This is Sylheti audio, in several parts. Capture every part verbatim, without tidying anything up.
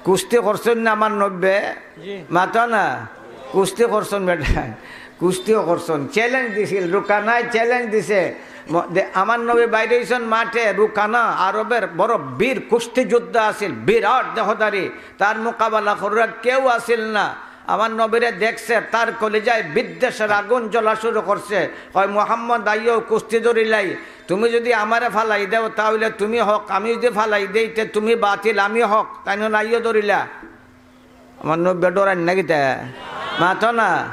কুস্তি করছইন না আমার নবীয়ে? জি। মাতো না। কুস্তি করছইন বেটা, কুস্তিও করছইন। চ্যালেঞ্জ দিছিল, রুকানায় চ্যালেঞ্জ দিছে। ম-, দে-, আমার নবী বাইর অইছইন মাঠে, রুকানা আরবের বড় বীর কুস্তিযোদ্ধা আছিল, বিরাট দেহধারী, তার মোকাবেলা করার কেউ আছিল না। আমার নবীরে দেখছে, তার কলিজায় বিদ্বেষের আগুন জ্বলা শুরু করছে। কয়, "মোহাম্মদ, আইও, কুস্তি ধরিলাই। তুমি যদি আমারে ফালাই দেও, তা অইলে তুমি হক, আমি যদি ফালাই দেই, তে তুমি বাতিল, আমি হক।" তাইন কইন, "আইও, ধরিলা।" আমার নবীয়ে ডরাইন না কিতা? মাতো না।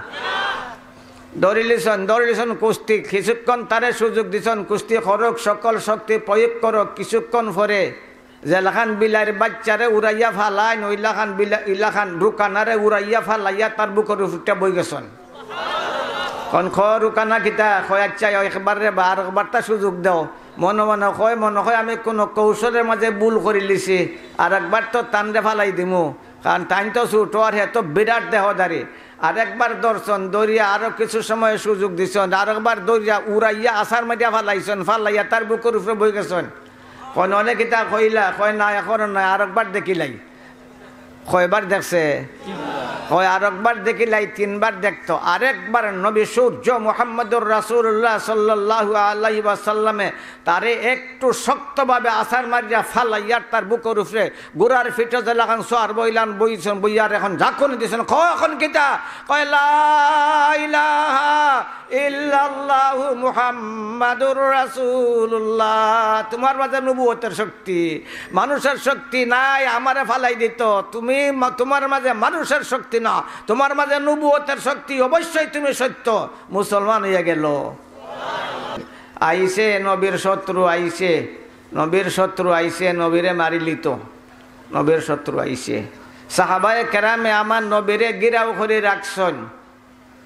ধরিলিছইন, ধরিলিছইন কুস্তি। কিছুক্ষণ তারে সুযোগ দিছইন, কুস্তি করউক, সকল শক্তি প্রয়োগ করউক। কিছুক্ষণ পরে যেলাখান বিলাইর বাইচ্চারে উড়াইয়া ফালাইন, ওইলাখান বিলা-, ইলাখান রুকানারে উড়াইয়া ফালাইয়া তার বুকর উপরটা বই গেছইন। কইন, "খ রুকানা কিতা?" কয়, "আচ্ছা, একবার রে বা, আরকবার তা সুযোগ দেও।" মনে মনে কয়, "মনে কয় আমি কুনু কৌশলের মাঝে ভুল করিলিছি, আরকবার তো তানরে ফালাই দিমু।" কারণ তাইন তো ছুটো আর হে তো বিরাট দেহধারী। আরেকবার ধরছইন, ধরিয়া আরো কিছু সময় সুযোগ দিছইন, আরেকবার ধরিয়া উড়াইয়া আছাড় মারিয়া ফালাইছইন, ফালাইয়া তার বুকর উপরে বই গেছইন। কইন, "অনে কিতা কইলা?" কয়, "না, এখন নায়, আরেকবার দেখিলাই।" কয়বার দেখছে? কয়, "আরেকবার দেখিলাই, তিনবার দেখতো।" আরেকবার নবী সূর্য মুহাম্মদুর রাসূলুল্লাহ সাল্লাল্লাহু আলাইহি ওয়াসাল্লামে তারে একটু শক্তভাবে আছাড় মারিয়া ফালাইয়া তার বুকর উপরে ঘোড়ার পিঠে যেলাখান সোয়ার বইলান বইছইন, বইয়ার এখন ঝাঁকুনি দিছইন, "খ এখন কিতা?" কয়, "লা ইলাহা ইল্লাল্লাহু মুহাম্মাদুর রাসূলুল্লাহ।" তোমার মাঝে নবুয়তের শক্তি, মানুষের শক্তি নাই, আমারে ফালাই দিত। তুমি মা-, তোমার মাঝে মানুষের শক্তি না, তোমার মাঝে নবুয়তের শক্তি, অবশ্যই তুমি সত্য। মুসলমান অইয়া গেল। আইছে নবীর শত্রু, আইছে নবীর শত্রু, আইছে নবীরে মারিলিত। নবীর শত্রু আইছে। সাহাবায়ে কেরামে আমার নবীরে ঘিরাও করি রাখছইন।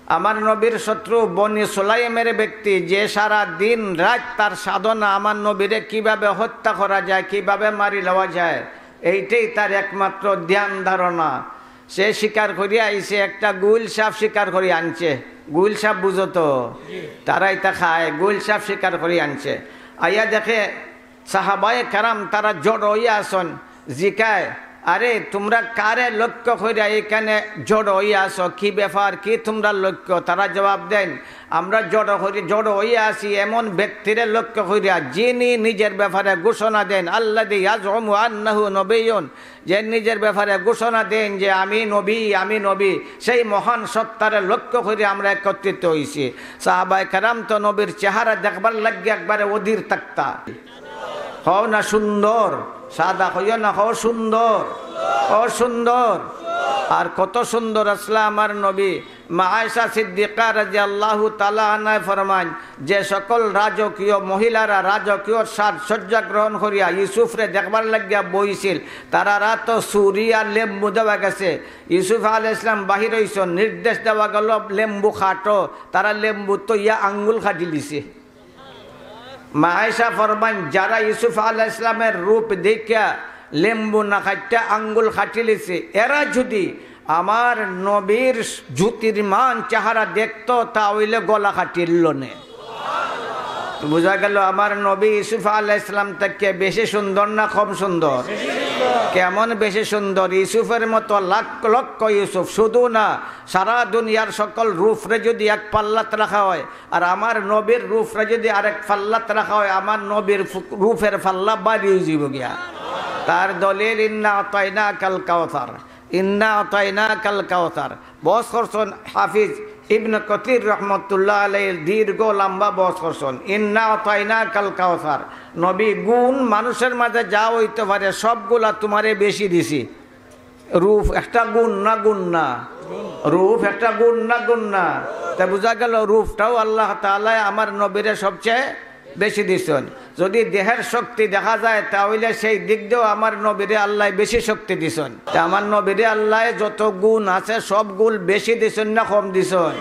আমার নবীর শত্রু বনি সুলাইমের ব্যক্তি, যে সারা দিন রাত তার সাধনা আমার নবীরে কিভাবে হত্যা করা যায়, কিভাবে মারি লওয়া যায়, এইটাই তার একমাত্র ধ্যান ধারণা। সে শিকার করিয়া আইছে, একটা গুইল সাপ শিকার করি আনছে। গুইল সাপ বুঝো তো? তারা ইতা খায়, গুইল সাপ শিকার করি আনছে। আইয়া দেখে সাহাবায়ে কেরাম তারা জড়ো অইয়া আছইন, জিকায়, "আরে, তোমরা কারে লক্ষ্য করিয়া এখানে জড়ো অইয়া আছো? কি ব্যাপার, কি তোমরা লক্ষ্য?" তারা জবাব দেন, "আমরা জড়ো করি, জড়ো অইয়া আছি এমন ব্যক্তিরে লক্ষ্য করিয়া, যিনি নিজের ব্যাপারে ঘোষণা দেন, আল্লাযী ইয়াজউমু আন্নাহু নবিয়্যুন, যে নিজের ব্যাপারে ঘোষণা দেন যে আমি নবী, আমি নবী, সেই মহান সত্তারে লক্ষ্য করি আমরা একত্রিত অইছি।" সাহাবায়ে কেরাম তো নবীর চেহারা দেখবার লাগি একবারে অধীর থাকতা। কও না সুন্দর, সাদা কইও না, কও সুন্দর, কও সুন্দর। আর কত সুন্দর আছলা আমার নবী। মা আয়েশা সিদ্দিকা রাদিয়াল্লাহু তাআলা আনহায় ফরমাইন, যে সকল রাজকীয় মহিলারা রাজকীয় সাজসজ্জা গ্রহণ করিয়া ইউসুফরে দেখবার লাগিয়া বইছিল, তারারে তো ছুরি আর লেম্বু দেওয়া গেছে। ইউসুফ আলাইহিস সালাম বাহির অইছইন, নির্দেশ দেওয়া গেল লেম্বু কাটো, তারা লেম্বু থইয়া আঙ্গুল কাটিলিছে। মা আয়েশা ফরমাইন, যারা ইউসুফ আলাইহিস সালামের রূপ দেখিয়া লেম্বু না কাটিয়া আঙ্গুল কাটিলিছে, এরা যদি আমার নবীর জ্যোতির্মান চেহারা দেখতো, তা অইলে গলা কাটিলিলো নে। বুঝা গেল আমার নবী ইউসুফ আলাইহিস সালাম থাকি বেশি সুন্দর না কম সুন্দর? কেমন বেশি সুন্দর? ইউসুফের মতো লাখ লক্ষ ইউসুফ শুধু না, সারা দুনিয়ার সকল রূপরে যদি এক পাল্লাত রাখা হয়, আর আমার নবীর রূপরে যদি আরেক পাল্লাত রাখা হয়, আমার নবীর ফু-, রূপের পাল্লা ভারী অইযিবো গিয়া। তার দলিল, "ইন্না আতাইনাকাল কাউসার, ইন্না আতাইনাকাল কাউসার।" বহস করছইন হাফিজ ইবনে কাসির রহমতুল্লাহ আলাইহির দীর্ঘ লম্বা বহস করছইন, "ইন্না আতাইনাকাল কাউসার।" নবী, গুণ মানুষের মাঝে যা অইতো পারে, সবগুলা তোমারে বেশি দিছি। রূপ একটা গুণ না, গুণ না? রূপ একটা গুণ না, গুণ না? তা বুঝা গেল রূপটাও আল্লাহ তাআলায় আমার নবীরে সবচেয়ে বেশি দিছইন। যদি দেহের শক্তি দেখা যায়, তা অইলে সেই দিক দিয়েও আমার নবীরে আল্লায় বেশি শক্তি দিছইন। তা আমার নবীরে আল্লায় যত গুণ আছে, সব গুণ বেশি দিছইন না কম দিছইন?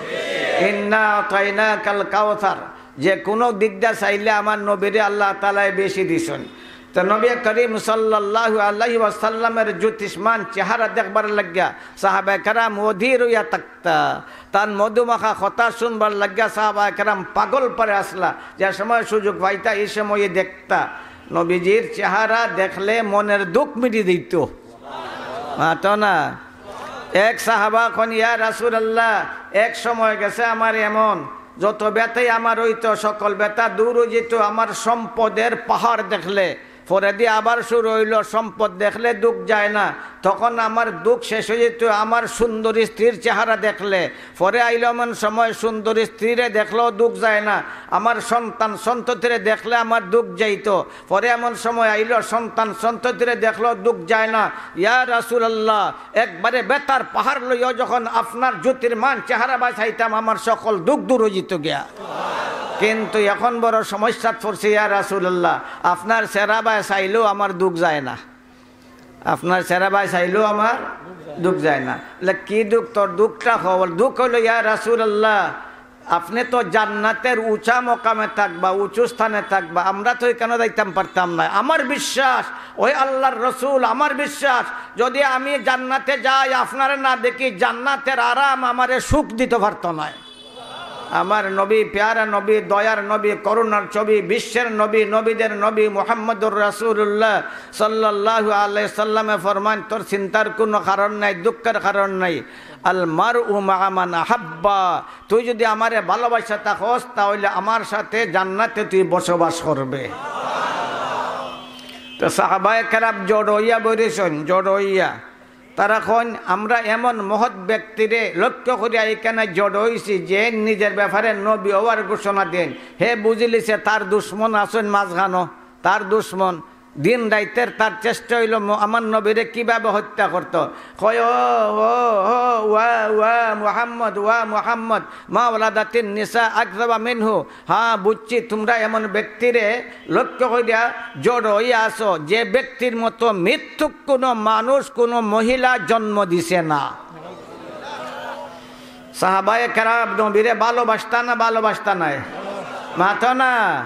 ইন্না আতাইনাকাল কাউসার। যে কোনো দিক দিয়া চাইলে আমার নবীরে আল্লাহ তাআলায় বেশি দিছইন। তো নবী করিম সাল্লাল্লাহু আলাইহি ওয়াসাল্লামের জ্যোতিষ্মান চেহারা দেখবার লাগিয়া সাহাবায়ে কেরাম অধীর অইয়া থাকতা। তান মধুমাখা কথা শুনবার লাগিয়া সাহাবায়ে কেরাম পাগল পারে আছলা। যে সময় সুযোগ পাইতা, এই সময়ে দেখতা। নবীজির চেহারা দেখলে মনের দুঃখ মিটি দিত। মাতো না। এক সাহাবা কইন, "ইয়া রাসূলুল্লাহ, এক সময় গেছে আমার এমন, যত ব্যথাই আমার অইতো, সকল ব্যথা দূর অই যিতো, আমার সম্পদের পাহাড় দেখলে।" পরেদি আবার শুরু অইলো, "সম্পদ দেখলে দুখ যায় না।" তখন আমার দুখ শেষ অই যিতো আমার সুন্দরী স্ত্রীর চেহারা দেখলে। পরে আইলো এমন সময়, সুন্দরী স্ত্রীরে দেখলেও দুখ যায় না, আমার সন্তান সন্ততিরে দেখলে আমার দুখ যাইতো। পরে এমন সময় আইলো, সন্তান সন্ততিরে দেখলেও দুখ যায় না। ইয়া রাসূলুল্লাহ, একবারে ব্যথার পাহাড় লইয়াও যখন আপনার জ্যোতির্মান চেহারা বায় চাইতাম, আমার সকল দুখ দূর অই যিতো গিয়া। কিন্তু এখন বড় সমস্যাত পড়ছি, ইয়া রাসূলুল্লাহ, আপনার চেহারা বায় চাইলেও আমার দুখ যায় না, আপনার চেহারা বায় চাইলেও আমার দুখ যায় না। বলে, "কি দুখ? তোর দুখটা ক?" বলে, "দুখ অইলো, ইয়া রাসূলুল্লাহ, আপনে তো জান্নাতের উঁচা মকামে থাকবা, উঁচু স্থানে থাকবা, আমরা তো ইখানো যাইতাম পারতাম নায়। আমার বিশ্বাস, ওই আল্লাহর রসুল, আমার বিশ্বাস, যদি আমি জান্নাতে যাই, আপনারে না দেখি, জান্নাতের আরাম আমারে সুখ দিতো পারতো নায়।" আমার নবী, পেয়ারা নবী, দয়ার নবী, করুণার ছবি, বিশ্বের নবী, নবীদের নবী মুহাম্মদুর রাসূলুল্লাহ সাল্লাল্লাহু আলাইহি সাল্লামে ফরমাইন, "তোর চিন্তার কুনু কারণ নাই, দুঃখের কারণ নাই। আল মারউ মাআ মান আহাব্বা।" তুই যদি আমারে ভালোবাসা থাকস, তা অইলে আমার সাথে জান্নাতে তুই বসবাস করবে। তো সাহাবায়ে কেরাম জড় অইয়া বইছইন, জড় অইয়া। তারা কইন, "আমরা এমন মহৎ ব্যক্তিরে লক্ষ্য করিয়া ইখানো জড় অইছি, যে নিজের ব্যাপারে নবী অওয়ার ঘোষণা দেইন। হে বুঝিলিছে তার দুশমন আছইন মাঝখানো, তার দুশমন। দিন রাইতের তার চেষ্টা অইলো ম-, আমার নবীরে কিভাবে হত্যা করতো।" কয়, "ও, ও, ও, ওয়া, ওয়া মুহাম্মদ, ওয়া মুহাম্মদ, মা ওয়ালাদাতিন নিসা আকযাবা মিনহু।" হ্যাঁ, বুঝছি, তোমরা এমন ব্যক্তিরে লক্ষ্য করিয়া জড় অইয়া আছো, যে ব্যক্তির মতো মিথ্যুক কোনো মানুষ, কোনো মহিলা জন্ম দিছে না। সাহাবায়ে কেরাম নবীরে ভালোবাসতা না ভালোবাসতা নায়? মাতো না।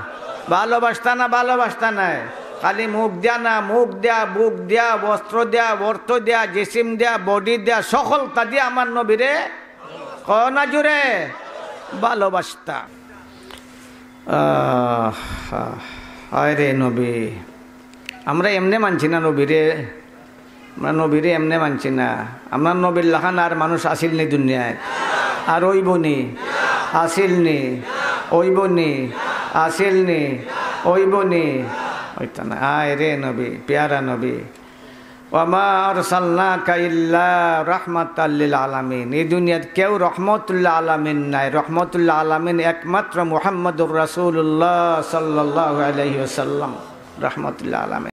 ভালোবাসতা না ভালোবাসতা নায়? খালি মুখ দিয়া না, মুখ দিয়া, বুক দিয়া, বস্ত্র দিয়া, অর্থ দিয়া, জিসিম দিয়া, বডি দিয়া, সকলতা দিয়া আমার নবীরে, কও না জুরে, ভালোবাসতা। আহ, আহ, হায় রে নবী, আমরা এমনে মানছি না নবীরে, আমরা নবীরে এমনে মানছি না। আমরা নবীর লাখান আর মানুষ আছিল নি দুনিয়াত? আর অইবো নি? আছিল নি? অইবো নি? আছিল নি? অইবো নি? অইতো না। আয় রে নবী, পেয়ারা নবী, ওয়া মা আরসালনাকা ইল্লা রাহমাতাল লিল আলামিন। এই দুনিয়াত কেউ রহমতুল্লাহ আলামিন নাই। রহমতুল্লাহ আলামিন একমাত্র মুহাম্মদুর রাসূলুল্লাহ সাল্লাল্লাহু আলাইহি ওয়াসাল্লাম রহমতুল্লাহ আলামিন।